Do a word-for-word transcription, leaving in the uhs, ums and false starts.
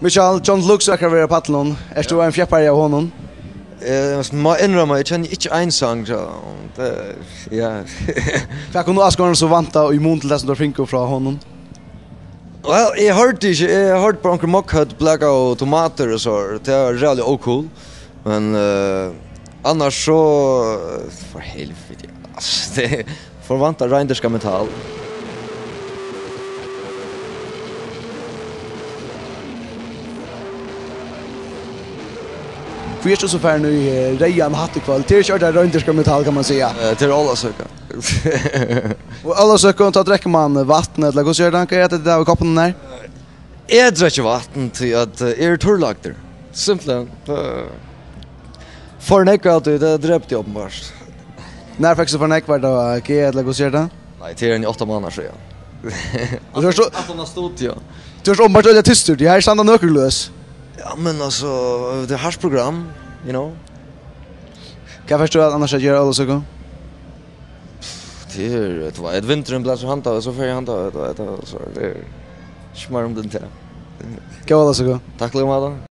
Michael, John Lux er at vera á pallinum. Ert tú ein fjeppari av honum? Eg má innrømma, eg kenni ikki ein sang, so tað, ja. Hvat kunnu áskoðararnir so vænta í mun til tað, sum teir fingu frá honum? Well, eg hoyrdi ikki, eg hoyrdi bara onkur mokkhøvd blaka og tomatir og so, tað var ræðuliga ócool. Men, eh, annars so, eh, for helviti, altso, tað forvæntar reindirkað metal. Hví ert tú so farin í, eh, reyðan hatt í kvøld? Tað er ikki ordiliga reindirkað metal, kann man siga. Eh, tað er ólavsøka. Og ólavsøku, tá drekkur man vatn, ella hvussu er tað? Hvat er tað, tað við koppunum har? Eg drekki vatn tí at, eh, eg eri turrlagdur. Simpelthen. Eh, for nógv av tí, tað drepur teg opinbart. Nær fekst tú for nógv, var tað G, ella hvussu er tað? Nei, tað er ein átta mánaðar síðan. Og tú ert so Aftan á studio. Tú ert openbart øgiliga tystur, tí her standa nøkur gløs. Ja, men altso, tað er hart program, you know. Hvat fert tú at annars at gera, Ólavsøku? Tað er, veit tú hvat, vindurin blásur handan vegin, so fer eg handan vegin, veit tú, so tað er ikki meira um tað enn tað. Góða Ólavsøku. Takk líka, Máta.